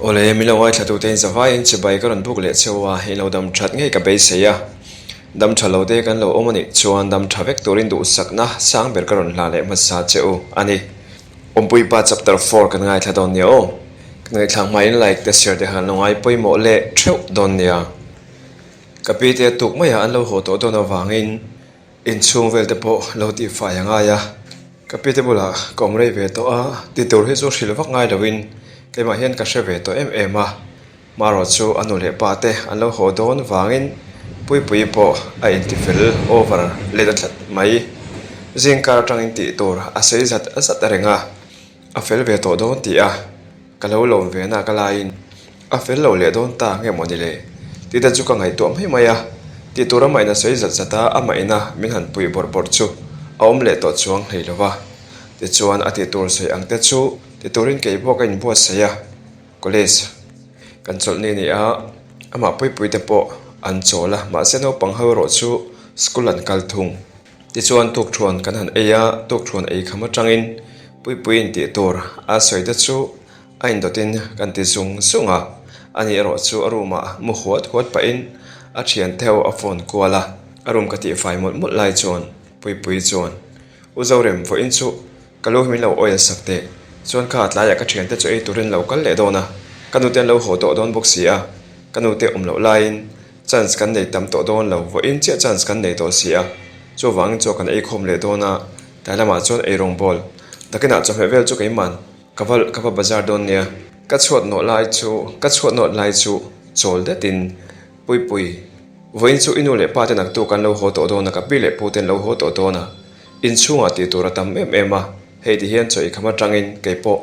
Awle, min lo ngaithlatute in zavaiin chibai ka rawn buk leh cheu a, i lo dam that ngei ka beisei a. Dam tha lo te kan lo awm a nih chuan dam tha vek turin duhsakna sang ber ka rawn hla leh hmasa che u a ni. Awmpuipa chapter four kan ngaithla dawn nia aw. Kan ngaihthlak hmain like te share te khan lo ngai pawimawh leh theuh dawn nia. Ka pi te tuk maiah an lo haw tawh dawn avangin inchhung vel te pawh lo tihfai a ngai a. Ka pi te bulah ka awm rei ve tawh a, ti tur hi chu hrilh vak ngai loin keimah hian ka hre ve tawh em em a. Marawh chu a nu leh pa te an lo haw dawn vangin Puipuii pawh a intifel over let a tlat mai. Zingkar atangin tih tur a sawi zat zat reng a, a fel ve tawh dawn tih a ka lo lawm ve nak a laiin a fel lo leh dawn ta nge maw ni le tih te chu ka ngaihtuah mai mai a, tih tur amah in a sawi zat zat a, amah ina min han puih bawrh bawrh chu a awm leh tawh chuang hlei lo va. Tichuan a tih tur sawi ang te chu ti turin kei pawh ka inbuatsaih a. College kan chawlh ni ni a, amah puipui te pawh an chawl a, mahse naupang ho erawh chu school an kal thung. Tichuan tukthuan kan han ei a, tukthuan ei kham atangin puipui intih tur a sawi te chu a indawtin kan ti zung zung a, ani erawh chu a room ah mu huat huat pahin a thiante ho a phone kual a, a room ka tihfai mawlh mawlh lai chuan puipui chuan U Zorem vawiin chu Ka lu hi min lo oil sak teh. Chuan kha tlaiah ka thiante chu ei turin lo kal leh dawn a, ka nute an lo haw tawh dawn bawk si a, ka nute awm loh laiin chance kan nei tam tawh dawn lo, vawiin chiah chance kan nei tawh si a, chuvangin chaw kan ei khawm leh dawn a, tlai lamah chuan ei rawng bawl nakinah chawhmeh vel chu keiman ka va ka va bazar dawn nia. Ka chhuat nawh lai chu ka chhuat nawt lai chu chawl detin Puipui, vawiin chu i nu leh pa te naktuk an lo haw tawh dawn a, ka pi leh pu te an lo haw tawh dawn a, Inchhungah tih tur a tam em em a, hei ti hian chaw ikham atangin kei pawh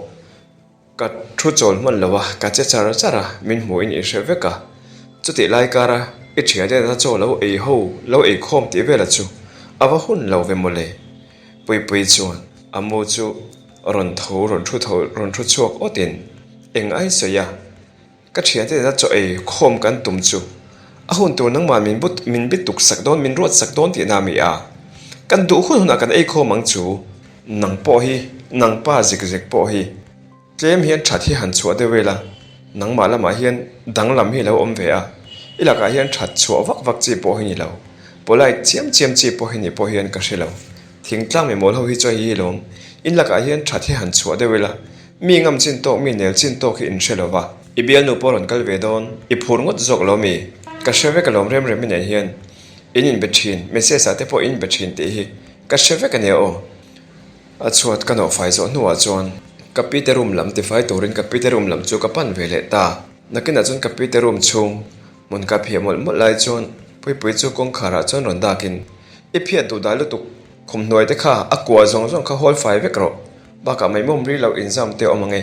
ka thu chawl hman lo a, ka che char char a, min hmuhin i hre vek a. Chutih lai kara i thiante nana chaw lo ei ho, lo ei khawm tih vela chu a va hun lo ve mawle. Puipui chuan a mu chu rawn tho rawn thu tho rawn thu chhuak awtin eng ai sawi a. Ka thiante nena chaw ei khawm kan tum chu a hun tur nangmah min but min bit tuk sak dawn min ruat sak dawn tihna a mi a, kan duh hun hunah kan ei khawm ang chu. Nang pawh hi nang pa zik zek pawh hi tlem hian that hi han chhuah deuh ila nangmah lamah hian danglam hi lo awm ve a, i lakah hian that chhuah vak vak chi pawh hi ni lo, polite chiam chiam chi pawh hi ni pawh hian ka hre lo. Thingtlang mimawl ho hi chuan hi lawm in lakah hian that hi han chhuah deuh ila Mi ngam chin tawk, mi nel chin tawk hi in hre lo va. I bialnu pawh rawn kal ve dawn, i phur ngawt zawk lo mi? Ka hre vek alawm rem rem i nen hian in inbe thin, message ah te pawh in inbe thin tih hi ka hre vek ania aw. A chhuat ka nawhfai zawh hnuah chuan ka pite room lam tifai turin ka pite room lam chu ka pan ve leh ta. Nakinah chuan ka pite room chhung hmun ka phiah mawlh mawlh lai chuan Puipui chu kawngkhar ah chuan rawn dakin, I phiat duh dah lutuk, khum hnuai te kha a kua zawng zawng kha hawl fai vek rawh. Bakah maimawm ri lo inzam te awm ange.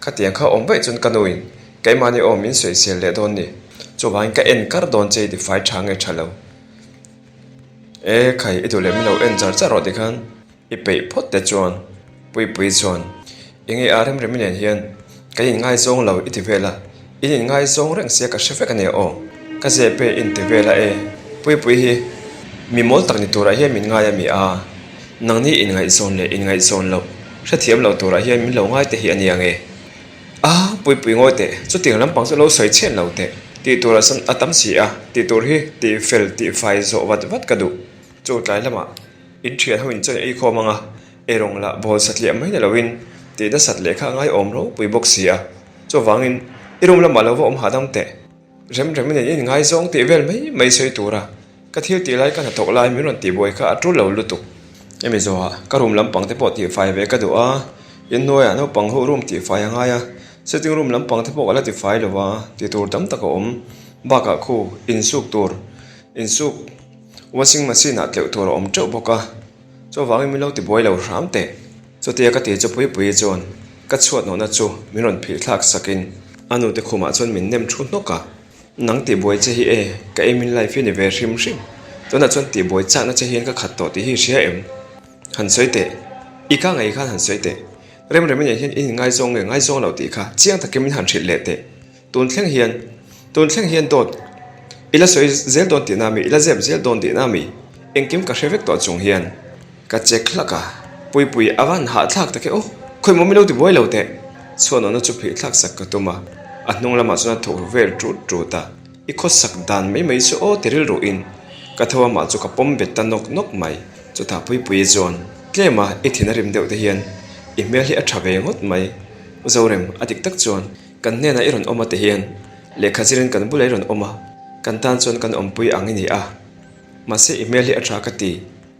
Khatiang kha awm vaih chuan ka nuin keimahni aw min sawisel leh dawn ni. Chuvangin ka en kar dawn che i ti fai tha nge tha lo. E khai i duh leh min lo en char char rawh tikhan i peih phawt te chuan Puipui chuan enge a rem rem i nen hian kan inngaizawng lo i ti vel a, in inngaizawng reng sia ka hre vek ania aw. Ka zep e in ti vel a e. Puipui hi mi mawl tak ni turah hian min ngai a mi a. Nangni inngaihzawn leh inngaihzawn loh hrethiam lo turah hian min lo ngai te hi a nia nge? A, Puipui ngawi teh, chutiang lampang chu lo sawi chhiat lo teh, tih turah sawn a tam si a, tih tur hi tih fel tih fai zawh vat vat ka duh. Chu tlai lamah in thian ho in chaw ei khawm ang a, eirawng lah bawl satliah mai ni loin tih nasat leh kha a ngaiawm ropui bawk si a, chuvangin i room lamah lo va awm hahdam teh. Rem rem in in ngaizawng tih vel mai mai sawi tura ka thil tih lai ka hnathawk lai min rawn tihbuai kha a tul lo lutuk. Hemi zawhah ka room lampang te pawh tihfai ve ka duh a, inhnuaiah naupang ho room tihfai a ngai a, sitting room lampang te pawh ka la tifai lo va, ti tur tam tak a awm. Bakah khu insuk tur insuk washing machine ah tleuh tur a awm teuh bawk a, chuvangin min lo tibuai lo hram teh. Chutia ka ti chu Puipuii chuan ka chhuat nawhna chu min rawn phih thlak sakin a nute khumah chuan min nem thu hnawk a, Nang tihbuai che hi e, ka aim in life hi ni ve hrim hrim, tunah chuan tihbuai chakna che hian ka khat tawh tih hi i hria em? Han sawi teh, i ka ngei khan han sawi teh, rem rem i nen hian in inngaizawng nge ngaizawng lo tih kha chiang takin min han hrilh leh teh, tun thleng hian, tun thleng hian dawt i la sawi zel dawn tihna mi, i la zep zel dawn tihna mi, engkim ka hre vek tawh chung hian. Ka check hlak a, Puipui a van hahthlak tak e aw, khawi maw min lo ti buai lo teh. Chhuanawna chu phih thlak sak ka tum a. A hnung lamah chuan a thawk ru vel ṭut ṭut a, I khawsak dan mai mai chu aw ti rilruhin ka tho amah chu ka pawm bet ta nawk nawk mai. Chutah Puipuii chuan, Tlema i thin a rim deuh te hian i hmel hi a tha ve ngawt mai. U Zorem, a dik tak chuan kan hnenah i rawn awm a ti hian lehkha zirin kan bulah i rawn awm a, kan tan chuan kan awmpui ang i ni a. Mahse i hmel hi a tha ka ti,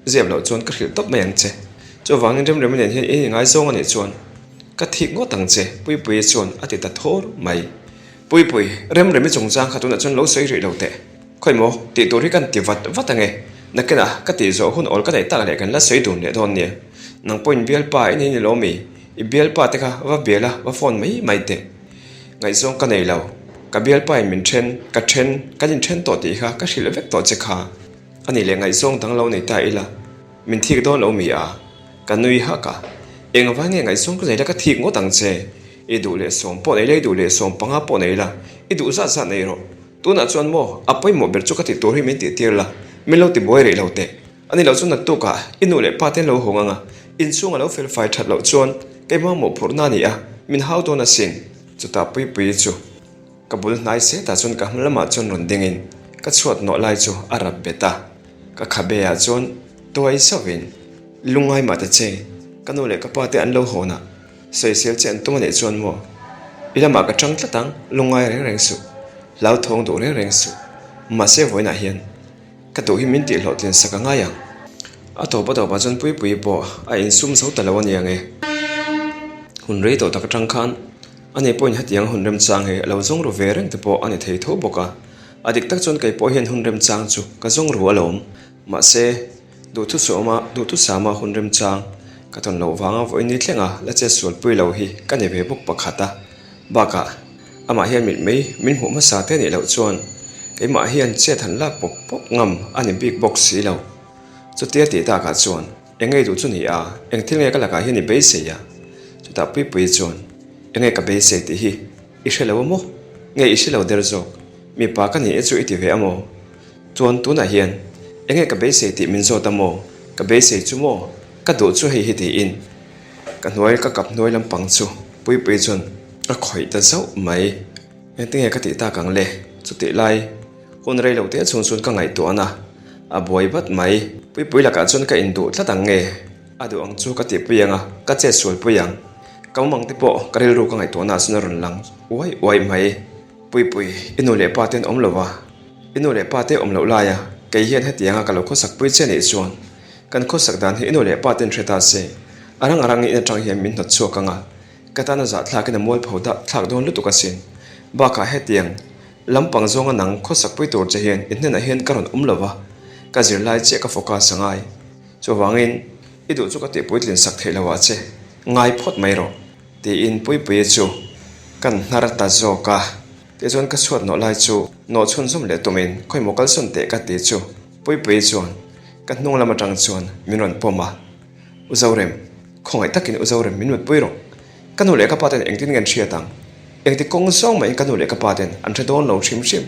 zep loh chuan ka hrilh tawp mai ang che. Chuvangin Remremi nen hian i inngaizawng a nih chuan ka thik ngawt ang che, Puipuii chuan a ti ta thawr mai. Puipui, Remremi chungchang kha tunah chuan lo sawi rih lo teh. Khawi maw, tih tur hi kan ti vat vat ange. Nakinah ka tih zawh hun awl ka neih tak leh kan la sawi dun leh dawn nia. Nang pawhin bialpa i nei ni lo mi? I bialpa te kha va bial a, va phone mai mai teh. Ngaihzawng ka nei lo. Ka bialpa in min then, ka then, kan inthen tawh tih kha ka hrilh vek tawh che kha. A nih leh ngaihzawng dang lo nei ta ila. Min thik dawn lo mi a? Ka nui hak a. Engvai nge ngaihzawng ka nei la ka thik ngawt ang che. I duh leh sawm pawh nei la, i duh leh sawm panga pawh nei la, i duh zat zat nei rawh. Tunah chuan maw, a pawimawh ber chu ka tih tur hi min tih tir la, min lo ti buai rih lo teh. Ani lo chu naktukah i nu leh pa te an lo hawng ang a, inchhung a lo fel fai that loh chuan keimah mawhphurhna a ni a, min hau dawn asin. Chutah Puipuii chu ka bul hnai setah chuan ka hma lamah chuan rawn dingin ka chhuat nawh lai chu a rap bet a, ka khabe ah chuan tuai zauhin, Lungngai mah ta che, ka nu leh ka pa te an lo hawn a, Sawisel che an tum a nih chuan maw? I lamah ka tang tlat ang, lungngai reng reng suh, hlauthawng duh reng reng suh. Mahse vawiinah hian ka duh hi min tih hlawhtlin sak a ngai ang. A tawp a tawpah chuan Puipuii pawh a insum zo ta lo a ni ang e. Hun rei tawh tak atang khan ani pawhin hetiang hun remchang hi a lo zawng ru ve reng te pawh a ni thei tho bawk a. A dik tak chuan kei pawh hian hun remchang chu ka zawng ru alawm. Mahse. Duhthusawma duhthusama hun remchang ka tawn loh vanga vawiin ni thlenga la chet sualpui lo hi ka ni ve bawk pakhat a. Bakah, amah hian mit mai min hmuh hmasa te nih loh chuan keimah hian chet han lak pawp pawp ngam a ni bik bawk si lo. Chutia tih takah chuan eng ngei duh chu ni a, eng thil nge ka lakah hian i beisei a? Chutah Puipuii chuan eng nge ka beisei tih hi i hre lo a maw? Nge i hre lo der zawk? Mipa ka ni e chu i ti ve a maw? Chuan tunah hian enge ka beisei tih min zawt a maw? Ka beisei chu maw? Ka duh chu hei hi tiin ka hnuai ka kap hnuai lampang chu Puipui chuan a khawih ta zauh mai. Engtinge ka tih tak ang le? Chutih lai hun rei lo te chhung chuan ka ngaihtuahna a buai vat mai. Puipui lakah chuan ka induh tlat ang nge? A duh ang chu ka tihpui ang a, ka chet sualpui ang. Ka mumang te pawh ka rilru ka ngaihtuahna ah chuan a rawn lang uai uai mai. Puipui, i nu leh pa te an awm lo va, i nu leh pa te awm loh laia kei hian hetianga ka lo khawsak pui che nih chuan kan khawsak dan hi i nu leh pa ten hre ta se, a rang a rang in atang hian min hnawt chhuak ang a, ka tana zahthlakin a mualpho dah thlak dawn lutuk asin. Bakah hetiang lampang zawnga nang khawsak pui tur che hian i hnenah hian ka rawn awm lo va, ka zirlai chiah ka focus a ngai. Chuvangin i duh chu ka tihpuitlin sak theih lo ah che, ngai phawt mai rawh. Tiin Puipuii chu kan hnar ta zawk a, tichuan ka chhuat nawh lai chu nawh chhunzawm leh tumin khawimaw kalsawn teh ka ti chu Puipuii chuan ka hnung lam atang chuan min rawn pawm a, U Zorem, khawngaih takin U Zorem min mutpui rawh, ka nu leh ka pa ten engtin nge an hriat ang? Engti kawng zawng mahin ka nu leh ka pa ten an hre dawn lo hrim hrim,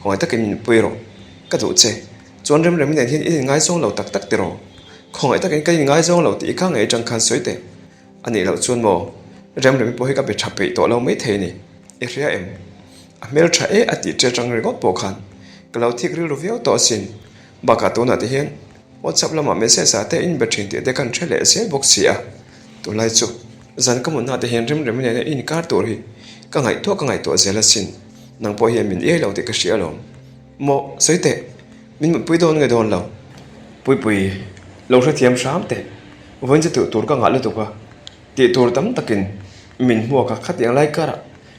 khawngaih takin min mutpui rawh, ka duh che, chuan Remremi nen hian in inngaizawng lo tak tak tiraw? Khawngaih takin ka inngaizawng lo tih i kha ngei atang khan sawi teh. A nih loh chuan maw, Remremi pawh hi ka be tha peih tawh lo maithei a ni. I hria em? A hmel tha e a tih ṭe ṭang ringawt pawh khan ka lo thik rilru viau tawh asin. Bakah tunah te hian WhatsApp lamah message ah te in be ṭhin tih te kan hre leh zel bawk si a. Tunlai chu zan ka mutna te hian Remremi nena i inkar tur hi ka ngaihtuah ka ngaihtuah zel asin. Nang pawh hian min iai lo tih ka hria alawm. Maw, sawi teh, min mutpui dawn nge dawn lo? Puipui, lo hrethiam hram teh. Vawiin chu tih tur ka ngah lutuk a, tih tur tam takin min hmuak a, khatiang lai karah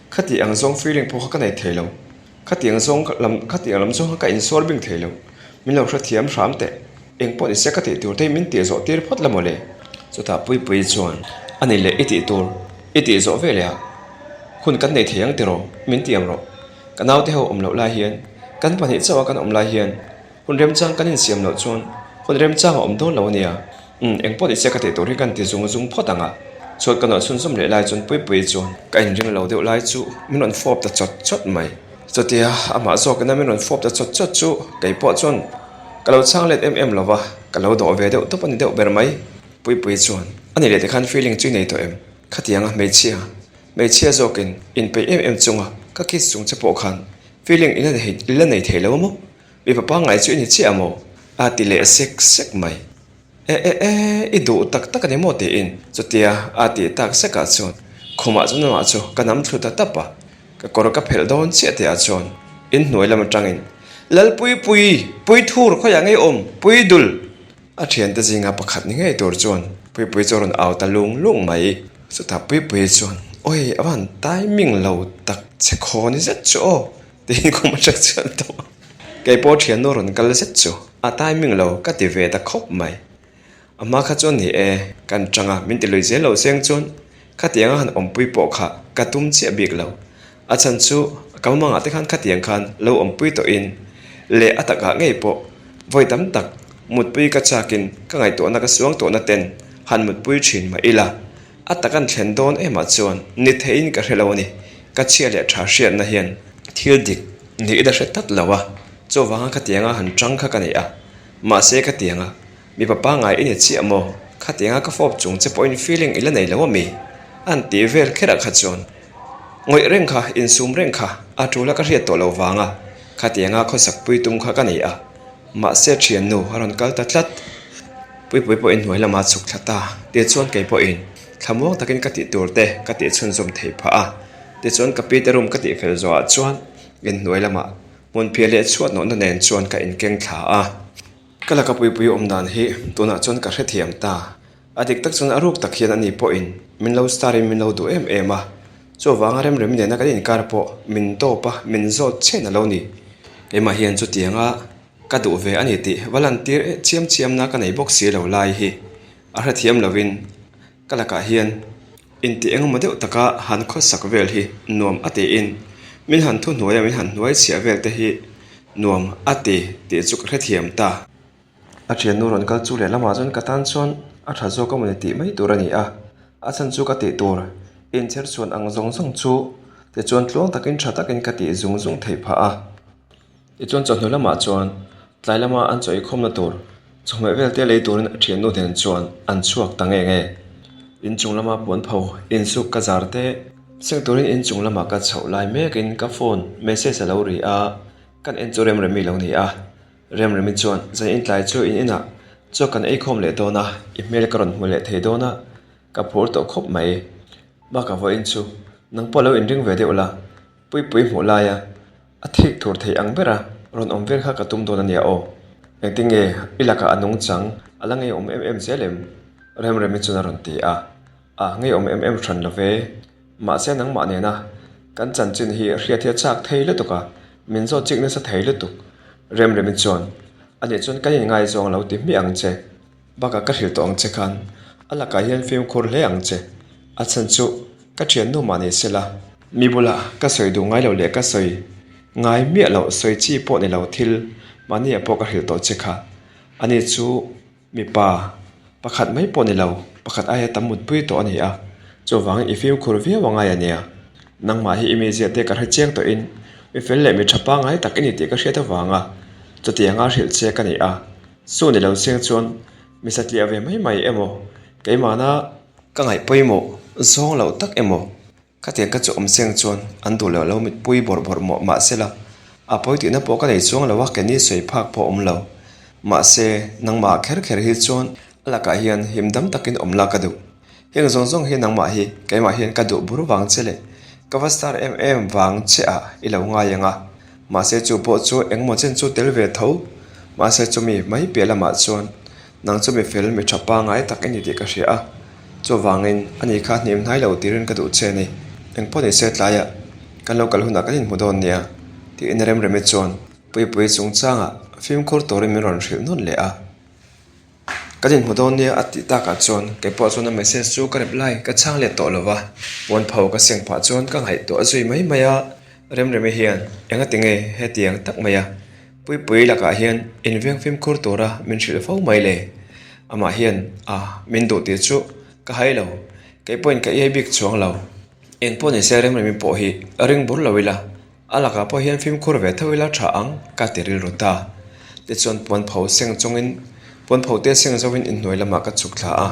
khati ang zawng feeling pawh kha ka nei thei lo, khatiang zawng lam khatiang lam zawng kha ka insual bing thei lo, min lo hrethiam hram teh, eng pawh ni se ka tih tur te hi min tih zawh tir phawt la mawle. Chutah Puipuii chuan, A ni leh i tih tur i tih zawh veleh ah hun kan nei thei ang tiraw, min ti ang rawh, ka naute ho awm loh lai hian kan pahnih chauh a kan awm lai hian Hun remchang kan insiam loh chuan hun remchang a awm dawn lo a nia. Umm, eng pawh nise ka tih tur hi kan ti zung zung phawt ang a. Chhuat ka nawh chhunzawm leh lai chuan Puipuii chuan ka inring lo deuh lai chu min rawn fawp ta chawt chawt mai. Chutia amah zawkina min rawn fawp ta chawt chawt chu kei pawh chuan ka lo chhang let em em lo va, ka lo dawh ve deuh tawp a ni deuh ber mai. Puipuii chuan, A ni leh tikhan feeling chu i nei tawh em? Khatianga hmeichhia, hmeichhia zawkin inpeih em em chunga. Ka kiss chung che pawh khan feeling i la nei thei lo a maw? Mipa pangngai chu i ni chiah maw? A ti leh sek sek mai. E e e, i duh tak tak a ni maw? tiin chutia a tih tak sekah chuan khumah chuan amah chu ka nam thlu ta tap a. Ka kawr ka phelh dawn chiah tihah chuan inhnuai lam atangin, Lalpuipui! Puithur khawiah ngei awm? Puidul! A thiante zinga pakhat ni ngei tur chuan Puipui chu a rawn au ta lung lung mai. Chutah Puipui chuan, Awi, a van timing lo tak che khaw ni zet chu aw, tiin khum atang chuan a tawh a. Kei pawh thiannu rawn kal zet chu a timing lo ka ti ve ta khawp mai. A hma kha chuan ni e, kan tang a, min ti lui zel lo seng chuan khatiang a han awmpui pawh kha ka tum chiah bik lo. A chhan chu ka mumangah te khan khatiang khan lo awmpui tawhin leh a takah ngei pawh vawi tam tak mutpui ka chakin ka ngaihtuahna ka suang tawhna ten han mutpui thin mah ila a tak an thlen dawn emah chuan ni theihin ka hre lo a ni. Ka chhia leh tha hriatna hian thil dik niin a hre tlat lo a, chuvanga khatianga han tang kha ka nei a, mahse khatianga Mipa pangngai i ni chiah maw? Khatianga ka fawp chung che pawhin feeling i la nei lo ami? An tih vel kherah kha chuan ngawih reng kha, insum reng kha a tul a ka hriat tawh lo vanga khatianga khawsak pui tum kha ka nei a, mahse thiannu a rawn kal ta tlat. Puipui pawhin hnuai lama chhuk thla ta tichuan kei pawhin thlamuang takin ka tih tur te ka tih chhunzawm thei phah a, tichuan ka pi te room ka tih fel zawhah chuan inhnuai lamah hmunphiah leh chhuat nawhna nen chuan ka inkeng thla a. Ka laka puipui awm dan hi tunah chuan ka hrethiam ta. A dik tak chuan a ruk tak hian ani pawhin min lo star in min lo duh em em a. Chuvanga remrem nena kan inkar pawh min dawp a, min zawt chen a lo ni. Keimah hian chutianga ka duh ve a ni tih va lantir chiam chiamna ka nei bawk si lo lai hi a hrethiam lovin ka lakah hian inti engemaw deuh taka han khawsak vel hi nuam a tiin min han thuhnuai a min han hnuai chhiah vel te hi nuam a ti tih chu ka hrethiam ta. A thiannu rawn kal chu lehlamah chuan ka tan chuan a tha zawk a mawni tih mai tur a ni a, a chhan chu ka tih tur inchher chhuan ang zawng zawng chu tichuan tluang takin tha takin ka tih zung zung theih phah a. Tichuan chawhnu lamah chuan tlai lama an chaw eikhawmna tur chawhmeh vel te lei turin a thiannu hnen chuan an chhuak ta nge nge. Inchung lama puan pho insuk ka zar te seng turin inchung lamah ka chhoh lai mekin ka phone message a lo ri a, kan en chu Remremi lo ni a. Remremi chuan zan intlai chu in inah chaw kan eikhawm leh dawn a, i hmel ka rawn hmu leh thei dawn a, ka phur tawh khawp mai. Bakah vawiin chu nang pawh lo inring ve deuh la, Puipui hmuh laia a thik tur thei ang bera rawn awm vel kha ka tum dawn a nia aw. Engtinge i lakah a nungchang a la ngeiawm em em zel em? Remremi chuan a rawn ti a. A ngeiawm em em hran lo ve. Mahse nangmah nena kan chanchin hi hriat hi a chak thei lutuk a, min zawt chik nasa thei lutuk. Remremi chuan, Anih chuan kan inngaizawng lo ti hmiah ang che. Bakah ka hrilh tawh ang che khan a lakah hian fimkhur hle ang che. A chhan chu ka thiannu mah ni sela. Mi bulah ka sawi duh ngai lo leh ka sawi ngai miah loh sawi chi pawh ni lo thil mahniah pawh ka hrilh tawh che kha. Ani chu mipa pakhat mai pawh ni lo, pakhat aia tam mutpui tawh a ni a. Chuvangin i fimkhur viau a ngai a nia. Nangmah hi i mizia te ka hre chiang tawhin mi fel leh mi tha pangngai tak i ni tih ka hriat avanga chutianga hrilh che ka ni a. Chu ni lo chiang chuan mi satliah ve mai mai emaw, keimahna ka ngaih pawimawh zawng loh tak emaw khatiang ka chu awm chiang chuan an duh loh lo mitpui bawrh bawrh mawh mahsela a pawi tihna pawh ka nei chuang lo a, keini sawi phak pawh awm lo. Mahse, nangmah kher kher hi chuan a lakah hian him dam takin awm la ka duh. Heng zawng zawng hi nangmah hi keimah hian ka duh bur vang che leh ka va star em em vang che ah i lo ngai ang a, mahse chu pawh chu engmaw chen chu tel ve tho, mahse chumi mai piah lamah chuan nang chu mi fel mi tha pangngai tak i ni tih ka hria a, chuvangin ani kha hnim hnai lo tirin ka duh che a ni, engpawh ni se tlaiah kan lo kal hunah kan inhmu dawn nia tiin Remremi chuan Puipui chungchangah fimkhur turin min rawn hrilh nawn leh a. Kan inhmu dawn nia a tih takah chuan kei pawh chuan a message chu ka reply ka chhang let tawh lo va, puan pho ka seng phah chuan ka ngaihtuah zui mai mai a, Remremi hian enga tinge hetiang tak mai a, Puipui lakah hian inveng fimkhur tura min hrilh fo mai le, amah hian a min duh tih chu ka hai lo, kei pawhin ka iai bik chuang lo, engpawh nise Remremi pawh hi ring bur lo ila. A lakah pawh hian fimkhur ve tho ila tha ang ka ti rilru ta. Tichuan puan pho seng chungin puan pho te seng zoin inhnuai lamah ka chhuk thla a.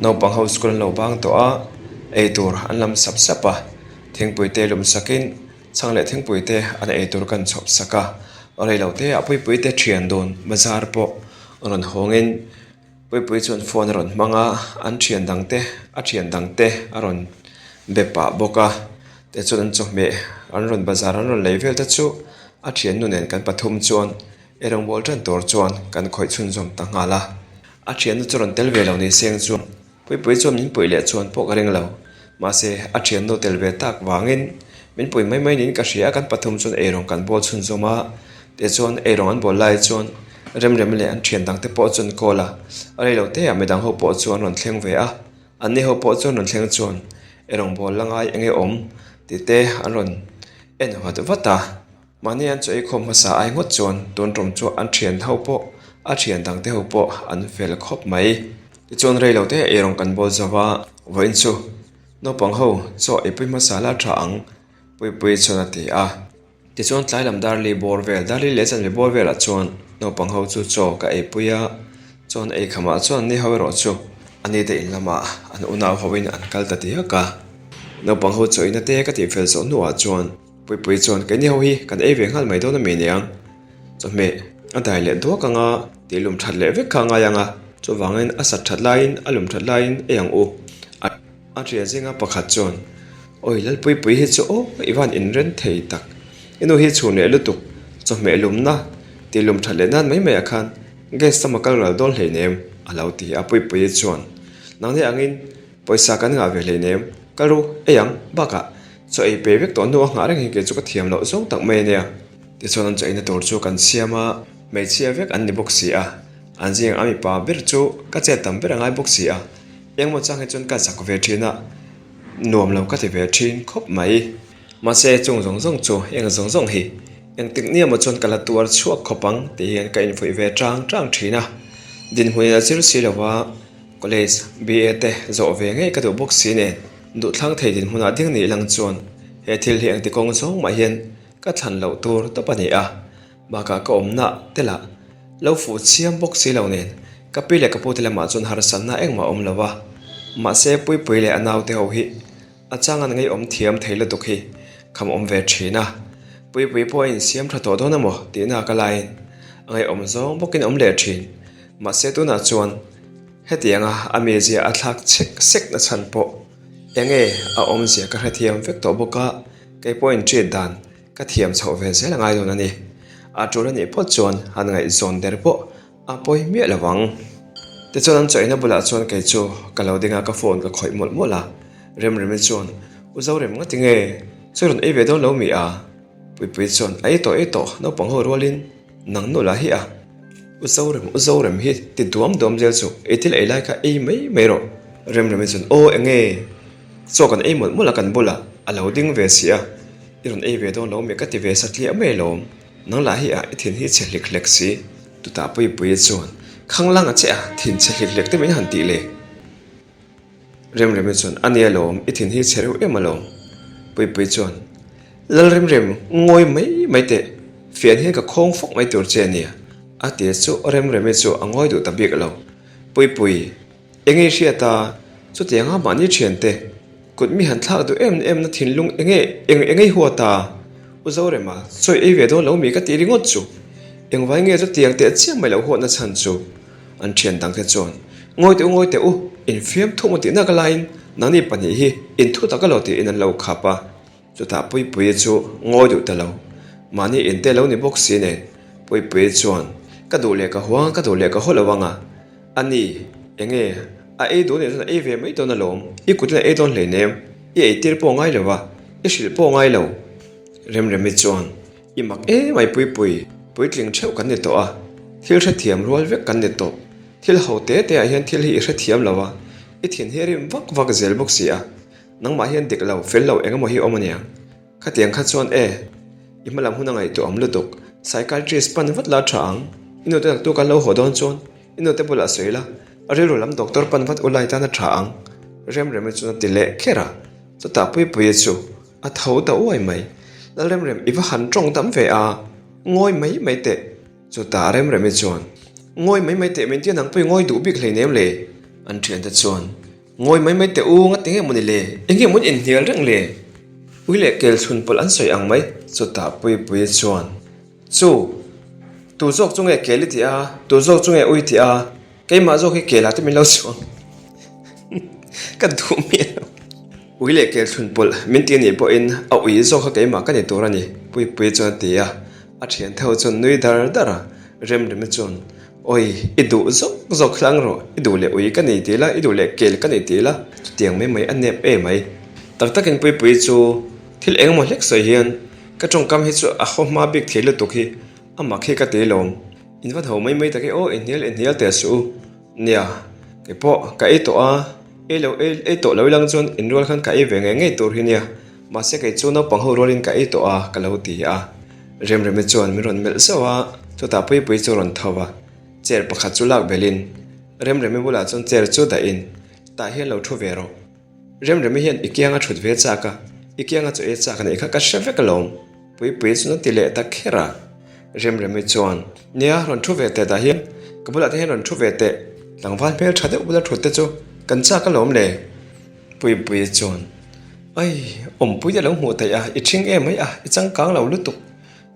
Naupang ho school an lo bang tawh a, eitur an lam sap sap a. Thingpui te lum sakin Chhang leh thingpui te an ei tur kan chhawp sak a, rei lo te ah Puipui te thian dun bazar pawh rawn hawngin Puipui chuan phone a rawn hmang a, an thian dang te a thian dang te a rawn be pah bawk a, tichuan an chawhmeh an rawn bazar an rawn lei vel te chu a thiannu nen kan pathum chuan eirawngbawl tan tur chuan kan khawih chhunzawm ta nghal a, a thiannu chu rawn tel ve lo ni seng chuan Puipui chuan min puih leh chuan pawh ka ring lo. Mahse, a thiannu tel ve tak vangin min pui mai mai niin ka hria a, kan pathum chuan eirawng kan bawl chhunzawm a, tichuan eirawng an bawl lai chuan Remrem leh an thian dangte pawh chuan call a, a rei lo te ah midang ho pawh chuan rawn thleng ve a, anni ho pawh chuan rawn thleng chuan eirawng bawl la ngai enge awm tih te an rawn en vat vat a. Mahni an chaw eikhawm hmasa ai ngawt chuan tun tum chu an thian ho pawh a thian dangte ho pawh an fel khawp mai. Tichuan rei lo te eirawng kan bawl zo va, vawiin chu naupang ho chaw eipui hmasa la tha ang Puipui chuan a ti a. Tichuan tlai lam darli bawr vel, darli leh chanve bawr velah chuan naupang ho chu chaw ka eipui a, chuan eikhamah chuan ni ho erawh chu a ni te in lamah an unau hoin an kal ta diak a. Naupang ho chaw eina te ka tihfel zawh hnuah chuan. Puipui chuan keini ho hi kan ei ve nghal mai dawn a mi niang? Chawhmeh a dai leh duak anga tih lum that leh vek kha a ngai ang a, chuvangin a sat that laiin a lum that laiin ei ang u. A ria zinga pakhat chuan, Awi Lalpuipui hi chu aw i van inren thei tak, i nu hi chhun leh lutuk, chawhmeh lumna tih lum that leh nan mai maiah khan gas tam a kal ral dawn hleinem a lo ti a Puipuii chuan, Nangni angin Pawisa kan ngah ve hleinem, ka ru ei ang, bakah chaw ei pe vek tawh hnu a nghah reng hi kei chu ka thiam loh zawng tak mai a nia. Tichuan an chaw eina tur chu kan siam a, hmeichhia vek an ni bawk si a, an zing a mipa ber chu ka chet tam ber a ngai bawk si a, engmaw chang hi chuan ka zak ve thin a, nuam lo ka ti ve thin khawp mai. Mahse chung zawng zawng chu eng zawng zawng hi engtik nia maw chuan ka la tuar chhuak khawp ang tih hian ka infuih ve chang chang thin a, dinhmunin a zir si lo va. College, BA te zawh ve ngei ka duh bawk si nen, duhthlang thei dinhmunah ding nih lang chuan he thil hi engti kawng zawng mah hian ka thlan loh tur tawp a ni a, bakah ka awmna te lah lo fuh chiam bawk si lo nen ka pi leh ka pu te lamah chuan harsatna engmah a awm lo a, mahse Puipui leh a naute ho hi a chang an ngeiawm thiam thei lutuk hi kham awm ve thin a, Puipui pawh a insiam tha tawh dawn emaw tihna ka laiin a ngeiawm zawng bawkin awm leh thin, mahse tunah chuan. Hetianga a mizia a thlak chhek sek na chhan pawh enge a awmzia ka hrethiam vek tawh bawk a, kei pawhin treat dan ka thiam chhoh ve zel a ngai dawn a ni. A tul a nih phawt chuan han ngaihzawn der pawh a pawi miah lo ang. Tichuan an chawina bulah chuan kei chu ka lo ding a, ka phone ka khawih mawlh mawlh a, Remremi chuan, U Zorem ngati nge chaw rawn ei ve dawn lo mi a? Puipui chuan, A ei tawh ei tawh, naupang ho rualin nang nu lah hi a. U Zorem, U Zorem hi ti duam duam zel chu ei thil ei lai kha ei mai mai rawh. Remremi chuan, Aw enge, chaw kan ei mawlh mawlh a kan bulah a lo ding ve si a, i rawn ei ve dawn lo mi ka ti ve satliah mai alawm, nang lah hi a i thin hi chhe hlik hlek si. Chutah Puipuia chuan, Khanglang a che a, thin chhe hlik hlek te min han tih le. Remremi chuan, A nia lawm, i thin hi chhe reuh em alawm. Puipui chuan, Lal Remrem, ngawi mai mai teh, fian hian ka khawng fawk mai tur che a nia, a ti chu Remremi chu a ngawi duh ta bik lo. Puipui, enge i hriat a, chutianga mahni thiante kut mi han thlak duh em em na thinlung enge eng enge i huat a? U Zorema, chawi ei ve dawn lo mi ka ti ringawt chu. Engvai nge chutiang teh chiang mai lo huatna chhan chu? An thian dangte chuan, Ngawi teh u, ngawi teh u, infiam thum a tihna ka laiin nangni pahnih hi inthu tak a lo tiin an lo khap a. Chutah Puipuii chu ngawi duh ta lo, mahni inte lo ni bawk si nen Puipuii chuan, Ka duh leh ka huang, ka duh leh ka haw lo ang a, a ni, enge a ei duh nih chuan a ei ve mai dawn alawm, i kutin a ei dawn hleinem, i eitir pawh ngai lo va, i hrilh pawh ngai lo. Remremi chuan, I mak em ai Puipui, puitling theuh kan ni tawh a, thil hrethiam rual vek kan ni tawh. Thil ho te te ah hian thil hi i hrethiam lo a, i thin hi a rim vak vak zel bawk si a, nangmah hian dik lo, fel lo eng emaw hi awm aniang. Khatiang kha chuan e, i hmalam hun a ngaihtuah awm lutuk, psychiatrist pan vat la tha ang, i nute naktuk an lo haw dawn chuan i nute bulah sawi la, a rilru lam doctor pan vat ulai tan a tha ang, Remremi chuan a ti leh kher a, chutah Puipuia chu. A tho ta uai mai. Lalremrem i va han tawng dam ve a, ngawi mai mai teh. Chutah Remremi chuan, Ngawi mai mai teh min tia nang pawh i ngawi duh bik hleinem le. An thiante chuan, Ngawi mai mai teh u, ngati nge mawni le, eng nge mawn inhnial reng le? Ui leh kel chhun pawlh an sawi ang mai. Chutah Puipuii chuan, Chu! Tu zawk chu nge kel i tih a? Tu zawk chu nge ui tih a? Keimah zawk hi kel ah te min lo chuang. Ka duh miah lo. Ui leh kel thlun pawlh min ti anih pawhin a ui zawk kha keimah ka ni tur a ni, Puipuii chuan a ti a. A thian theuh chuan nui dar dar a, Remremi chuan, Awi, i duh zawk zawk hlang rawh, i duh leh ui ka ni ti la, i duh leh kel ka ni ti la, chutiang mai mai a nep e mai. Tak takin Puipuii chu thil engemaw hlek sawi hian ka tawngkam hi chu a haw hma bik thei lutuk hi a mak hi ka ti lawm. In va tho mai mai tak e aw, i hnial i hnial teh suh u. Nia, kei pawh ka ei tawh a, ei lo ei ei tawh lo ilang chuan in rual khan ka ei ve ngei ngei tur hi nia, mahse kei chu naupang ho rualin ka ei tawh a ka lo ti a. Remremi chuan min rawn melh zauh a, chutah Puipui chu rawn tho a, chair pakhat chu lak belhin Remremi bulah chuan chair chu dahin tah hian lo thu ve rawh. Remremi hian i kianga thut ve chak a, i kianga chaw ei chak a neih kha ka hre vek alawm. Puipui chuan a ti leh ta kher a. Remremi chuan, Nia, rawn thu ve teh dah hian, ka bulah te hian rawn thu ve teh, tlangval hmel tha deuh bula thut te chu kan chak alawm le. Puipui chuan, Ai, awmpui te lo hmuh theih a, i ṭhing em mai a, i changkang lo lutuk.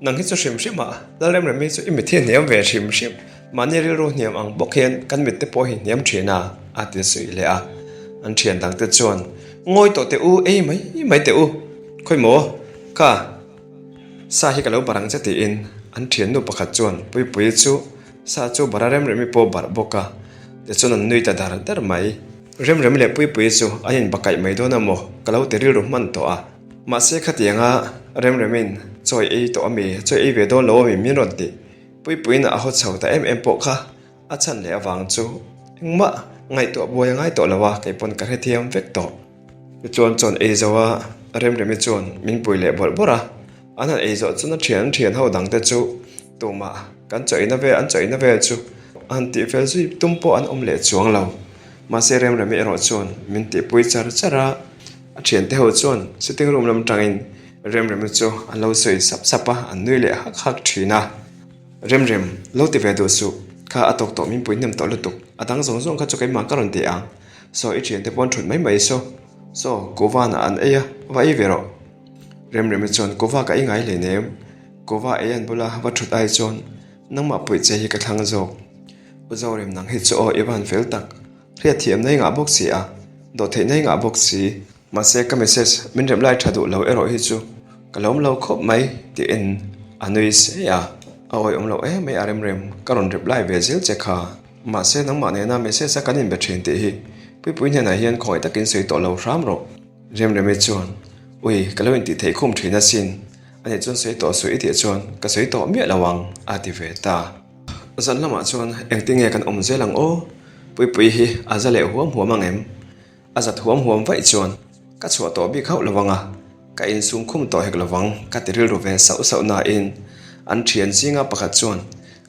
Nang hi chu hrim hrim a, Lalremremi chu i mit hi hniam ve hrim hrim. Mahni rilru hniam ang bawk hian kan mit te pawh hi hniam thin a, a ti suih leh a. An thian dang te chuan, Ngawi tawh teh u, ei mai mai teh u. Khawi maw? Kha, sa hi ka lo barh ang che tiin an thiannu pakhat chuan Puipuii chu sa chu barh a Remremi pawh barh bawk a, tichuan an nui ta dar dar mai. Remremi leh Puipuii chu an inbakaih mai dawn a maw? Ka lo ti rilru hman tawh a. Mahse khatianga Remremin chawi ei tawh ami, chawi ei ve dawn lo ami min rawn tih Puipuiin a haw chho ta em em pawh kha a chhan leh avang chu engmah ngaihtuah buai a ngai tawh lo a, kei pawn ka hrethiam vek tawh. Tichuan chawn ei zo a, Remremi chuan min pui leh bawrh bawrh a, an han ei zawh chuan a thian thian ho dang te chu tumah kan chaw eina vel an chaw eina vel chu a han tih fel zui tum pawh an awm leh chuang lo. Mahse Remremi erawh chuan min tihpui char char a. A thiante ho chuan sitting room lam tangin Remremi chu an lo sawi sap sap a, an nui leh hak hak thin a. Remrem, lo ti ve duh suh, kha a tawk tawh min pui hnem tawh lutuk, a dang zawng zawng kha chu keimah ka rawn ti ang, saw i thiante pawn thut mai mai saw, saw kuhvanah an ei a, va ei ve rawh. Remremi chuan kuhva ka ei ngai hleinem, kuhva ei an bula va thut ai chuan nangmah puih che hi ka thlang zawk. U Zorem nang hi chu aw i van fel tak. Hriat thiam na i ngah bawk si a, dawh theih na i ngah bawk si. Mahse ka message min rem lai tha duh lo erawh hi chu ka lawm lo khawp mai tiin a nui se a. A awih awm loh em mai a rem rem, ka rawn reply ve zel che kha. Mahse nangmah nena message a kan inbe thin tih hi Puipui hnenah hian khawngaih takin sawi tawh lo hram rawh. Remremi chuan, Ui, ka lo intih theih khum thin asin, ani chuan sawi tawh suh i tih chuan ka sawi tawh miah lo ang a ti ve ta. Zan lamah chuan engtinge kan awm zel ang aw? Puipui hi a za leh huam huam ang em? A zat huam huam vaih chuan ka chhuah tawh bik hauh lo vang a, ka insum khum tawh hek lo vang ka ti rilru ve sauh sauh nain an thian zinga pakhat chuan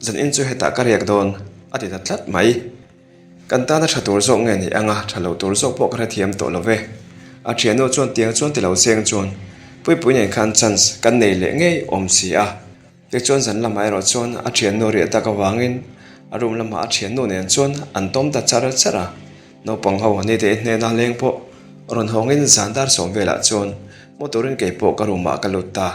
zan in chu hetah ka riak dawn a ti ta tlat mai. Kan tana tha tur zawk nge ni anga tha lo tur zawk pawh ka hrethiam tawh lo ve. A thiannu chuan tiang chuan ti lo seng chuan Puipui nen khan chance kan nei leh ngei awm si a. Tichuan zan lamah erawh chuan a thiannu riah tak avangin a room lamah a thiannu nen chuan an tawm ta char char a. Naupang ho ni te hnena leng pawh rawn hawngin zan dar sawm velah chuan motor in kei pawh ka room ah ka lut ta.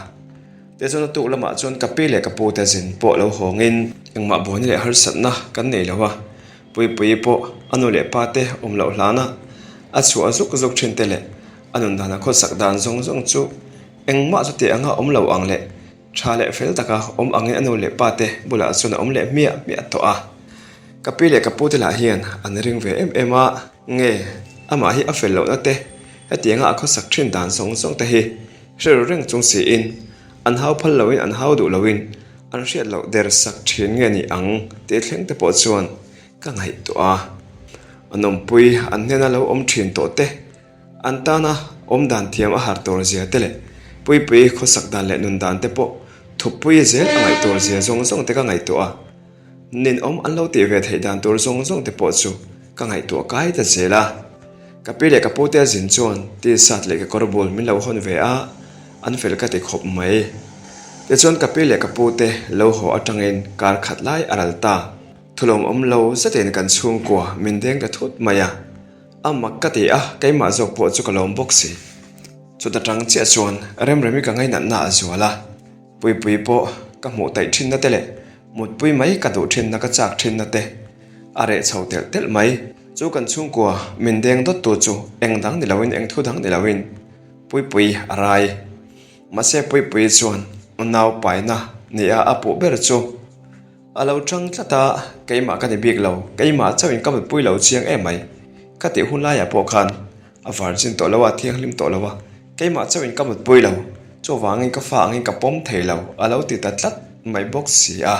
Tichuan a tuk lamah chuan ka pi leh ka pu te zin pawh lo hawngin engmah buaina leh harsatna kan nei lo a, Puipuii pawh a nu leh pa te awm loh hlana a chhuah zuk zuk thin te leh a nun dana khawsak dan zawng zawng chu engmah chuti anga awm lo ang leh Tha leh fel taka awm angin a nu leh pa te bulah chuan a awm leh hmiah hmiah tawh a. Ka pi leh ka pu te lah hian an ring ve em em a, nge amah hi a fel lohna te, hetianga a khawsak thin dan zawng zawng te hi hre ru reng chung siin an hau phal loin an hau duh loin an hriat loh der sak thin nge ni ang tih thleng te pawh chuan ka ngaihtuah a. An awmpui an hnena lo awm thin tawh te An tana awm dan thiam a har tur zia te leh Puipui khawsak dan leh nun dan te pawh thuppui zel a ngaih tur zia zawng zawng te ka ngaihtuah a, ninawm an lo tih ve theih dan tur zawng zawng te pawh chu ka ngaihtuah kai ta zel a. Ka pi leh ka pu te a zin chuan t-shirt leh kekawr bul min lo hawn ve a, an fel ka ti khawp mai. Tichuan ka pi leh ka pu te lo haw atangin kar khat lai a ral ta. Thulawm awm lo zetin kan chhungkua min deng ta thut mai a. A mak ka ti a, keimah zawk pawh chu ka lawm bawk si. Chuta tang chiah chuan Remremi ka ngainatna a zual a, Puipui pawh ka hmuh taih thinna te leh mutpui mai ka duh thinna ka chak thinna te a reh chho telh telh mai. Chu kan chhungkua min deng dawt tu chu eng dang ni loin eng thu dang ni loin Puipui a rai. Mahse Puipui chuan nau paina nia a puh ber chu A lo chang tlat a, keimah ka ni bik lo, keimah chauhin ka mutpui lo chiang em mai. Ka tih hun laiah pawh khan a virgin tawh lo a, thianghlim tawh lo a, keimah chauhin ka mutpui lo, chuvangin ka fa angin ka pawm thei lo, a lo ti ta tlat mai bawk si a.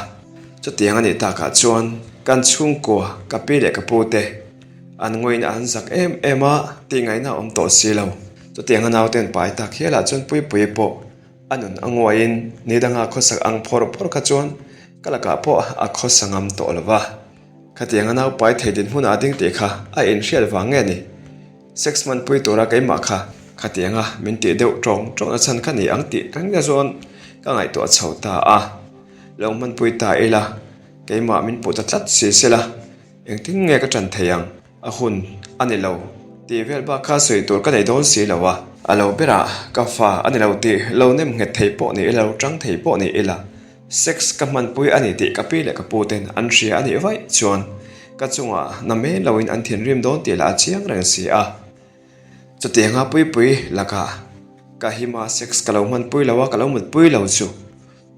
Chutiang a nih takah chuan kan chhungkua, ka pi leh ka pu te an ngawiin an zak em em a, tihngaihna a awm tawh si lo. Chutianga nauten pai tak hialah chuan Puipuii pawh A nun a nguaiin ni danga khawsak ang phawr phawr kha chuan ka lakah pawh a khawsa ngam tawh lo va. Khatiang a naupai thei dinhmunah a ding tih kha a inhriat vang nge ni? Sex hmanpui tura keimah kha khatianga min tih deuh tawng tawngna chhan kha ni ang tih reng te chuan ka ngaihtuah chho ta a. Lo hmanpui ta ila keimah min puh ta tlat si sela engtin nge ka ṭan thei ang? A hun a ni lo tih vel bak kha sawi tur ka nei dawn si lo a. A lo berah ka fa a ni lo tih lo nem nghet thei pawh ni ila, lo tang thei pawh ni ila, sex ka hmanpui a ni tih ka pi leh ka pu ten an hria a nih vaih chuan ka chungah na mai loin an thinrim dawn tih lah a chiang reng si a. Chutianga puipui lakah ka hima sex ka lo hmanpui lo a, ka lo mutpui lo chu.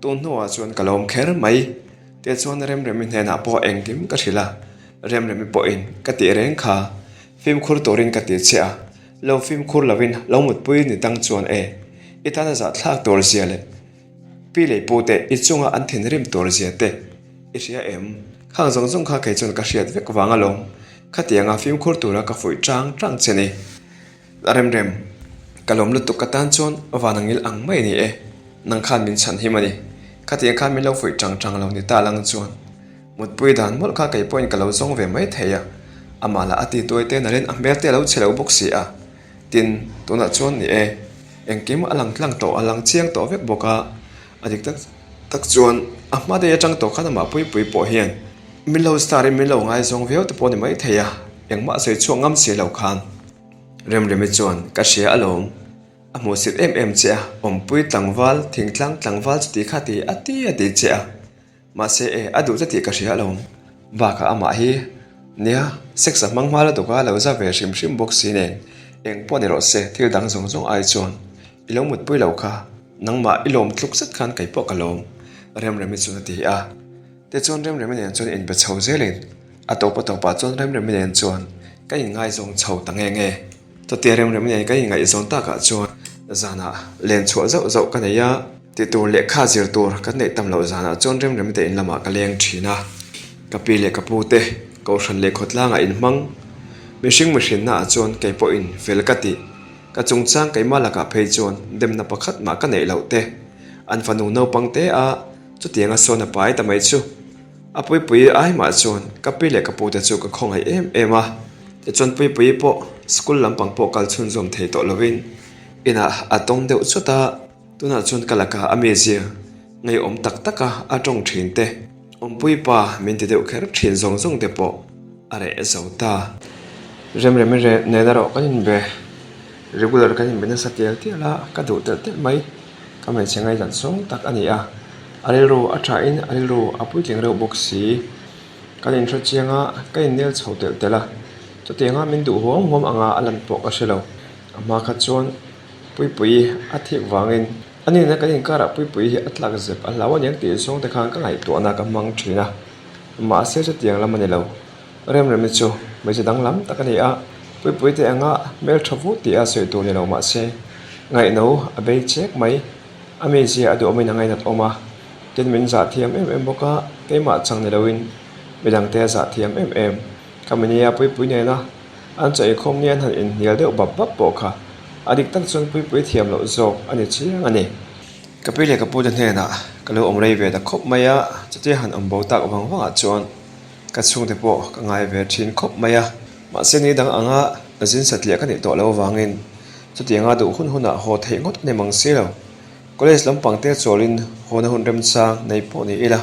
Tun hnuah chuan ka lawm kher mai. Tichuan Remremi hnenah pawh engkim ka hrilh a, Remremi pawhin ka tih reng kha fimkhur turin ka ti che a, lo fimkhur lovin lo mutpui ni tang chuan e, i tana zahthlak tur zia leh pi leh pu te i chunga an thinrim tur zia te i hria em? Khang zawng zawng kha kei chuan ka hriat vek vang alawm, khatianga fimkhur tura ka fuih tang tang che ni. A rem rem, ka lawm lutuk ka tan chuan van a ngil ang mai a ni e, nang khan min chhan him a ni. Khatiang khan min lo fuih tang tang lo ni ta lang chuan mutpui dan mawlh kha kei pawhin ka lo zawng ve mai thei a, amah lah a ti tuai te nalhin a hmel te a lo chhe lo bawk si a. Tin, tunah chuan ni e, engkim a lang tlang tawh, a lang chiang tawh vek bawk a, a dik tak tak chuan a hma daih atang tawh khan amah puipui pawh hian min lo star in min lo ngaizawng viau te pawh a ni mai thei a, engmah sawi chhuak ngam si lo khan. Remremi chuan, Ka hria alawm. A hmuhsit em em che a, awmpui tlangval, thingtlang tlangval chuti kha ti a ti a ti che a. Mahse e, a duh che tih ka hria alawm. Bakah amah hi, nia, sex a hmang hma lutuk a, lo za ve hrim hrim bawk si nen, eng pawh ni rawh se, thil dang zawng zawng ai chuan i lo mutpui lo kha, nangmah i lawm tluk zet khan kei pawh ka lawm, Remremi chuan a ti a. Tichuan Remremi nen chuan inbe chho zelin a tawp a tawpah chuan Remremi nen chuan ka inngaizawng chho ta nge nge. Chutia Remremi nen ka inngaihzawn takah chuan zanah len chhuah zauh zauh ka nei a, tih tur lehkha zir tur kan neih tam loh zanah chuan Remremi te in lamah ka leng thin a. Ka pi leh ka pu te Kohhran leh khawtlangah inhmang mihring mihrinnaah chuan kei pawhin fel ka tih. Ka chungchang keimah lakah phei chuan demna pakhat mah ka neih loh te an fanu naupang te a Chutianga sawn a pai ta mai chu a Puipuii ai mah chuan ka pi leh ka pu te chu ka khawngaih em em a, tichuan Puipuii pawh school lampang pawh kal chhunzawm thei tawh lovin inah a tawng deuh chawt a, tunah chuan ka lakah a mizia ngeiawm tak taka a tawng thin te, awmpui pa min ti deuh kher thin zawng zawng te pawh a reh zo ta. Remremi nen erawh kan inbe regular kan inbe nasa tial tial a, ka duh telh telh mai. Ka hmeichhe ngaihdan sawng tak a ni a, a rilru a thain a rilru a puitling reuh bawk si. Kan inhre chiang a, ka innel chho telh telh a, chutianga min duh huam huam anga a lan pawh ka hre lo. A hma kha chuan Puipuii a thik vangin a nihna kan inkarah Puipuii hi a tlak zep a hlau aniang tih zawng te khan ka ngaihtuahna ka hmang thin a, mahse chutiang lam a ni lo. Remremi chu hmeichhe danglam tak a ni a, Puipui te anga hmeltha vut tih a sawi tur ni lo mahse ngaihno a bei chek mai. A mizia a duhawmin a ngainat awm a, tin min zah thiam em em bawk a, keimah chang ni loin midangte a zah thiam em em. Ka minia Puipui nena an chaw inkhawm ni an han inhnial deuh bap bap pawh kha a dik tak chuan Puipui thiam loh zawk a ni chiang a ni. Ka pi leh ka pute hnenah ka lo awm rei ve ta khawp mai a, chutia han awm bo tak vang vangah chuan Ka chhungte pawh ka ngai ve thin khawp mai a, mahse ni dang anga zin satliah ka nih tawh loh avangin chutianga duh hun hunah haw theih ngawt a ni mang si lo. College lampang te chawlin hawna hun remchang nei pawh ni ila,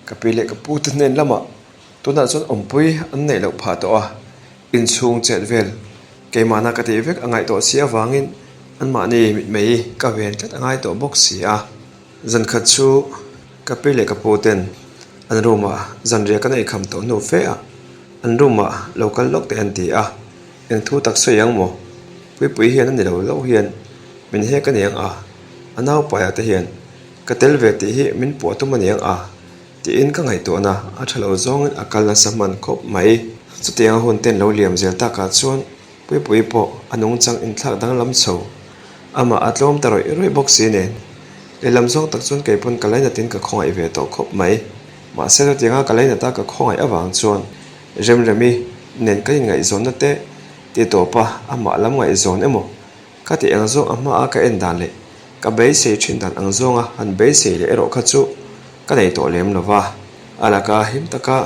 ka pi leh ka pu te hnen lamah tunah chuan awmpui an neih loh phah tawh a, inchhung chet vel keimahna ka tih vek a ngaih tawh si avangin. Anmahni mitmei ka ven tlat a ngai tawh bawk si a. Zan khat chu ka pi leh ka pu ten an room ah zanriah kan eikham tawh hnu fe a, an room ah lo kal lawk teh an ti a, eng thu tak sawi ang maw? Puipui hian a ni lo lo hian min hek a niang a, a naupaiah te hian ka tel ve tih hi min puah tum a niang a tiin ka ngaihtuahna a tha lo zawngin a kal nasa hman khawp mai. Chutianga hun ten lo liam zel takah chuan Puipui pawh a nungchang inthlak danglam chho. Amah a tlawm ta rawih rawih bawk si nen. Lehlam zawng tak chuan kei pawn ka lainatin ka khawngaih ve tawh khawp mai. Mahse chutianga ka lainata ka khawngaih avang chuan Remremi nen ka inngaihzawnna te ti tawpa amah lam ngaihzawn emaw ka tih ang zawng a hmaa ka en dan leh ka beisei thin dan ang zawnga han beisei leh erawh kha chu ka nei tawh lem lo va. A laka him taka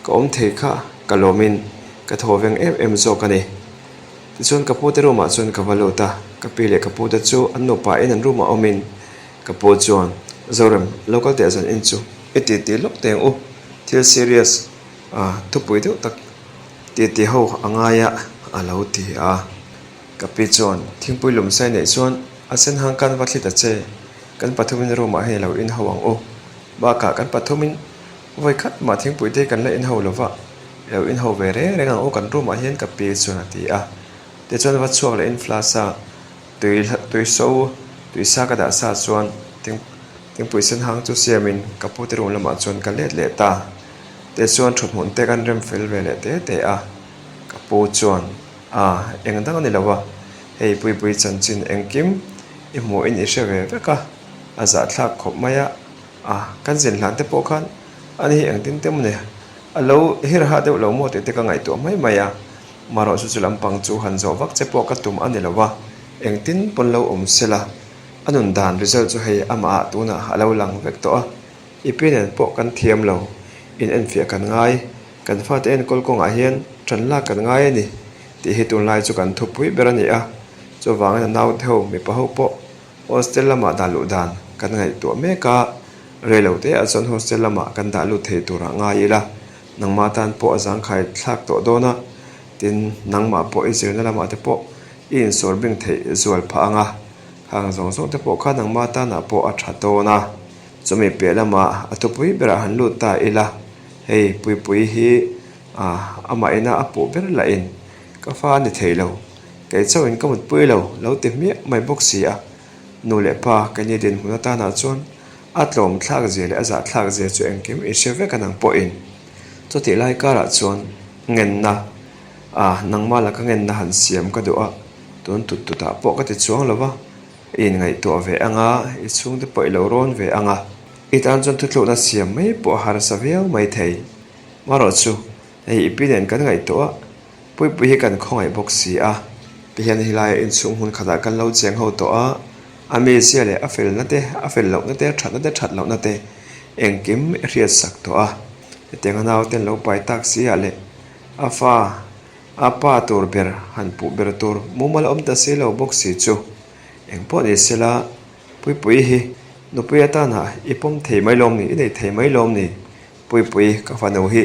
Ka awm thei kha ka lawmin ka thaw veng em em zawk a ni. Tichuan ka pute room ah chuan ka va lut a, ka pi leh ka pute chu an nupa in an room ah awmin ka pu chuan, Zorem, lo kal teh zan in chu i ti ti lawk teng u, thil serious a thupui deuh tak ti ti ho a ngai a a lo ti a. Ka pi chuan thingpui lum sai neih chuan a sen hang kan va thli ta che, kan pathumin room ah hian i lo in ho ang u, bakah kan pathumin Vawi khat mah thingpui te kan la inho lo va, i lo inho ve reng reng ang u kan room ah hian ka pi chuan a ti a. Tichuan va chhuak leh in flask a tui tui so tui sa ka dah sa chuan thing thingpui sen hang chu siam in ka pu te room lamah chuan ka let leh ta. Tichuan thut hmun te kan rem fel ve leh te te a, ka pu chuan a eng dang a ni lo a, hei puipui chanchin engkim i hmuh in i hre ve vek a, a zahthlak khawp mai a. A, kan zin hlan te pawh khan a ni hi engtin te maw ni, a lo hirha deuh lo maw tih te ka ngaihtuah mai mai a, marawh chu chu lampang chu han zawh vak che pawh ka tum a ni lo a, engtin pawn lo awm se la, a nun dan result chu hei amah ah tunah a lo lang vek tawh a, i pi nen pawh kan thiam lo, in enfiah kan ngai, kan fate enkawl kawngah hian ṭan lak kan ngai a ni tih hi tunlai chu kan thupui ber a ni a, chuvangin a naute ho mipa ho pawh Hostel lamah dah luh dan kan ngaihtuah mek a, reilo te ah chuan hostel lamah kan dah lut thei turah ngai ila, nangmah tan pawh a zangkhai thlak tawh dawn a, tin nangmah pawh i zirna lamah te pawh i insawr bing theih zual phah ang a, khang zawng zawng te pawh kha nangmah tanah pawh a tha dawn a, chumi piah lamah a thupui berah han lut ta ila, hei Puipui hi amah ina a puh ber lahin ka fa a ni thei lo. Kei chauhin ka mutpui lo, lo ti hmiah mai bawk si a. Nu leh pa, keini dinhmun atanah chuan a tlawm thlak zia leh a zah thlak zia chu engkim i hre vek a nang pawhin. Chutih lai karah chuan ngenna, a nangmah laka ngenna han siam ka duh a, tun tut tutah pawh ka ti chuang lo va, i inngaihtuah ve ang a, i chhungte pawh i lo rawn ve ang a. I tan chuan thuthlukna siam mai pawh a harsa viau mai thei. Marawh chu, hei i pi nen kan ngaihtuah a. Puipui hi kan khawngaih bawk si a, tihian helaiah inchhung hmun khatah kan lo cheng ho tawh a, a mizia leh a felna te, a fel lohna te, a thatna te, that lohna te engkim i hriat sak tawh a, hetiang a naute an lo pai tak si ah leh a fa a pa tur ber han puh ber tur mumal awm ta si lo bawk si chu engpawh ni sela Puipui hi nupui atana i pawm thei mai lawm ni, i nei thei mai lawm ni? Puipui, ka fanu hi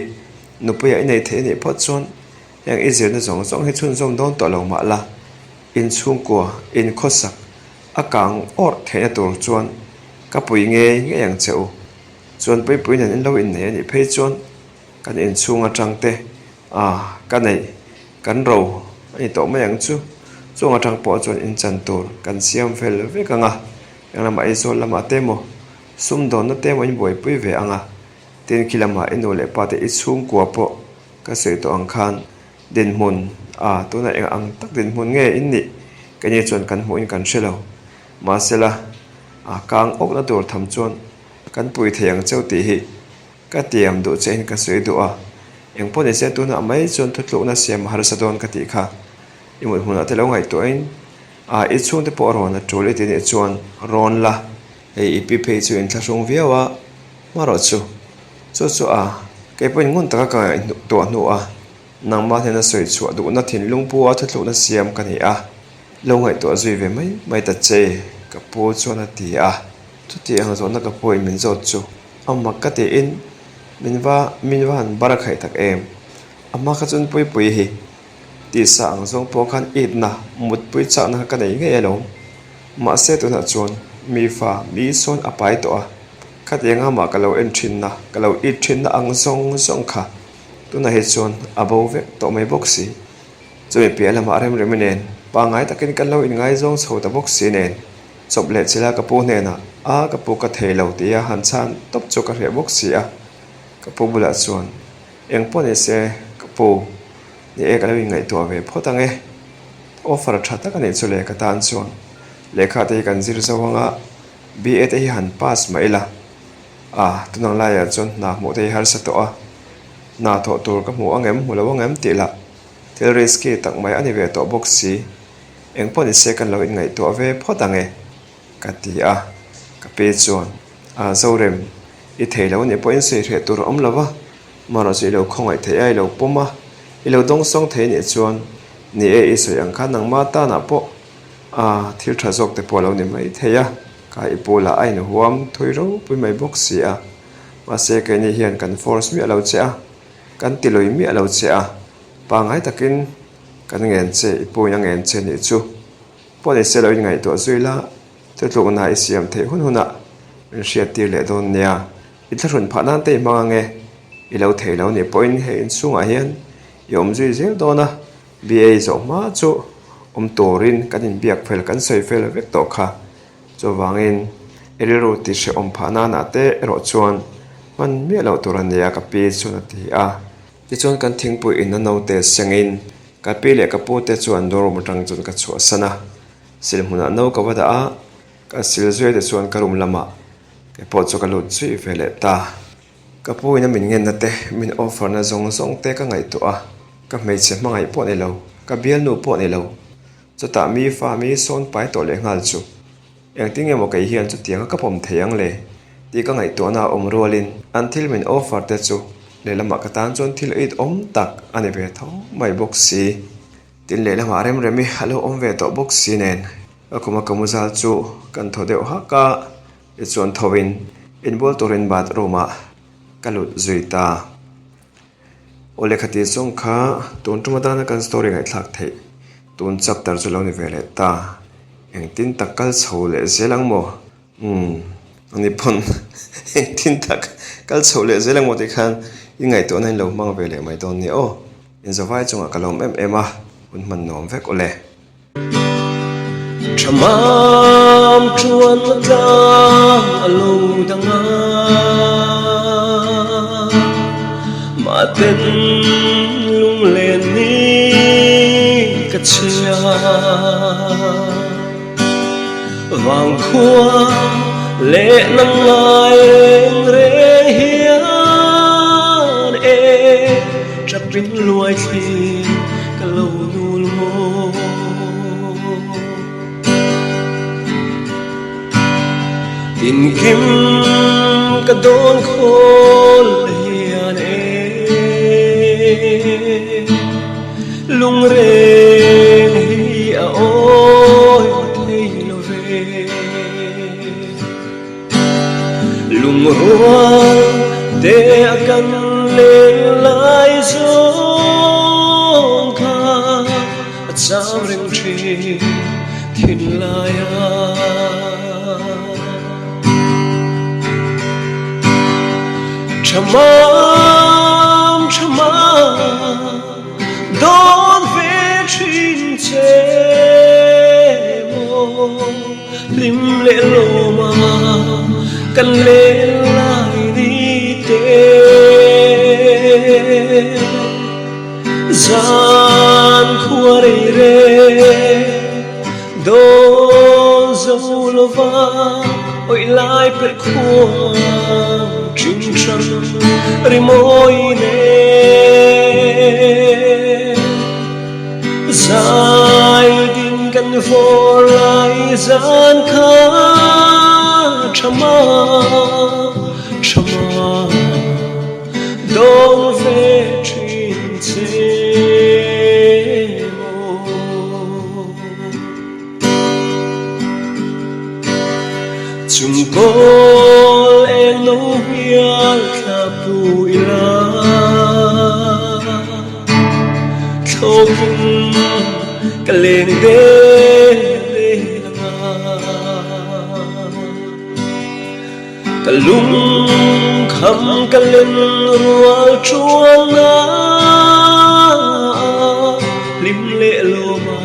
nupuia i nei thei anih phawt chuan heng i zirna zawng zawng hi chhunzawm dawn tawh lo mah la, inchhungkua, inkhawsak a kang awrh theihna tur chuan ka pui ngei ngei ang che u. Chuan Puipui nen in lo innei anih phei chuan kan inchhung atang te a ka neih kan ro a ni tawh mai ang chu. Chung atang pawh chuan inchan tur kan siam fel vek ang a, englamah Aizawl lamah te maw Sumdawnna te maw in buaipui ve ang a, tin khi lamah i nu leh pa te i chhungkua pawh ka sawi tawh ang khan dinhmun a tunah eng ang tak dinhmun nge in nih keini chuan kan hmuhin kan hre lo. Mahsela a kang awkna tur tham chuan kan pui thei ang cheu tih hi ka tiam duh che in ka sawi duh a, engpawh nise tunah mai chuan thutlukna siam a harsa dawn ka tih kha i mut hmunah te lo ngaihtuahin a i chhungte pawh rawn a tul i ti nih chuan rawn la. Hei i pi phei chu inthlahrung viau a, hmarawh chu chu chu a, kei pawhin ngun taka ka ngaihtuah hnu a, nangmah hnena sawi chhuah duhna thinlung pu a thuthlukna siam ka ni a, lo ngaihtuah zui ve mai mai ta che, ka pu chuan a ti a. Chuti ang zawhna ka pu in min zawt chu a mak ka tiin min va min va han bar a khaih tak em? A hma kha chuan Puipui hi. Tisa ang zawng pawh khan itna, mutpui chakna kha ka nei ngei alawm. Mahse tunah chuan mi fa mi sawn a pai tawh a, khatiang amah ka lo en thinna, ka lo it thinna ang zawng zawng kha tunah hi chuan a bo vek tawh mai bawk si. Chumi piah lamah Remremi nen pangngai takin kan lo inngaizawng chho ta bawk si nen chawp leh chila ka pu hnenah a ka pu ka thei lo tia han chhan tawp chu ka hreh bawk si a, ka pu bulah chuan eng pawh ni se ka pu ni e ka lo inngaihtuah ve phawt ang e, offer tha tak a nih chu le ka tan chuan lehkha te hi kan zir zo ang a, BA te hi han pass mah ila a tunang laiah chuan hna hmuh te hi harsa tawh a, hna thawh tur ka hmu ang em hmu lo ang em tih lah. Thil risky tak mai a ni ve tawh bawk si. Eng pawh ni se kan lo inngaihtuah ve phawt ang e, ka ti a. Ka pi chuan, A Zorem, i thei lo nih pawhin sawi hreh tur a awm lo va, marawh chu i lo khawngaih thei a, i lo pawm a, i lo dawngsawng thei nih chuan, ni e, i sawi ang khan nangma tanah pawh a thil tha zawk te pawh a lo ni mai thei a, ka i pu lah a inhuam thui ropui mai bawk si a. Mahse keini hian kan force miah lo che a. Kan ti lui miah lo che a, pangngai takin kan ngen che, i puin a ngen che nih chu. Pawh ni se lo inngaihtuah zui la, thutlukna i siam theih hun hunah min hriat tir leh dawn nia. I thlahrun phah nan te i hmang ang e, i lo thei lo nih pawhin hei inchhungah hian i awm zui zel dawn a, BA zawh hma chu awm turin kan inbiak fel kan sawi fel vek tawh kha. Chuvangin, i rilru ti hrehawm phah nanah te erawh chuan hman miah loh tur a nia ka pi chuan a ti a. Tichuan kan thingpui inna naute sengin ka pi leh ka pu te chuan room atang chuan ka chhuahsan a. Sil hmunah no ka va dah a, ka sil zui te chuan ka room lamah kei pawh chu ka lut zui ve leh ta. Ka pu ina min ngenna te, min offer na zawng zawng te ka ngaihtuah a, ka hmeichhe hmangaih pawh ni lo, ka bialnu pawh ni lo. Chutah mi fa mi sawn pai tawh leh nghal chu, Engtin nge maw kei hian chutianga ka pawm thei ang le? tih ka ngaihtuahna a awm rualin an thil min offer te chu lehlamah ka tan chuan thil eit awm tak a ni ve tho mai bawk si. Tin lehlamah Remremi a lo awm ve tawh bawk si nen ka khuma ka muzal chu kan thaw deuh hak a, tichuan thoin inbual turin bathroom ah ka lut zui ta. Aw lehkha tih zawng kha tun tum atana kan story ngaihthlak theih tun chapter chu lo ni ve leh ta. Engtin tak kal chho leh zel ang maw? Umm ani pawn engtin tak kal chho leh zel ang maw tih khan i ngaihtuahna in lo hmang ve leh mai dawn nia aw. Inzawvai chungah ka lawm em em a, hun hman nuam vek aw le. Thamam chuan a tlang a lo dang a, Mahten lunglen ni ka chhia. Vangkhua leh nang ngai reng reng hian e, Chapin luai thli ka lo nul maw. Tinkim ka dawn khawl hian e, Lungreng hi a awi thei lo ve. Lungrual te a kan leng lai zawng kha a cham reng thin thinlai a. Thamam thamam dawn ve thin che maw. Hlim leh lawma kan len lai ni te Zan khua rei re dawn zo lova awih lai pelh khuang thin hrang rimawi nen. Zai din kan vawr lai zan kha tha ma tha ma dawng ve thin che maw. Chung kawl eng no hial thla pu ila. Thlawkin. Ka leng del del anga. Ka lungkham ka len rual chuan a hlim leh lawm a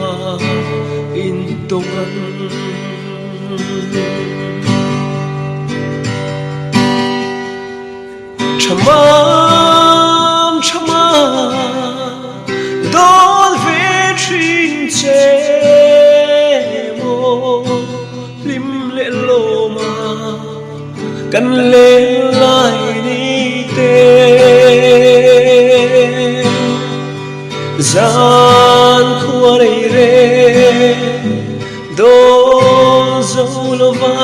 intawng ang. Thamam thamam dawl ve thin che maw hlim leh lawm a kan len lai ni te zan khua rei reng Dawn zo lova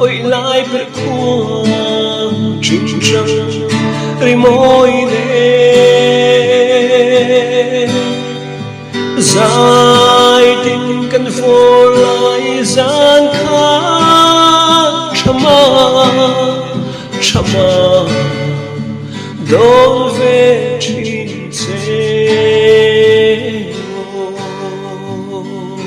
awih lai perh khuang thin hrang rimawi nen Zai tin kan fawr lai zan kha tha ma tha ma dawn ve thin che aw.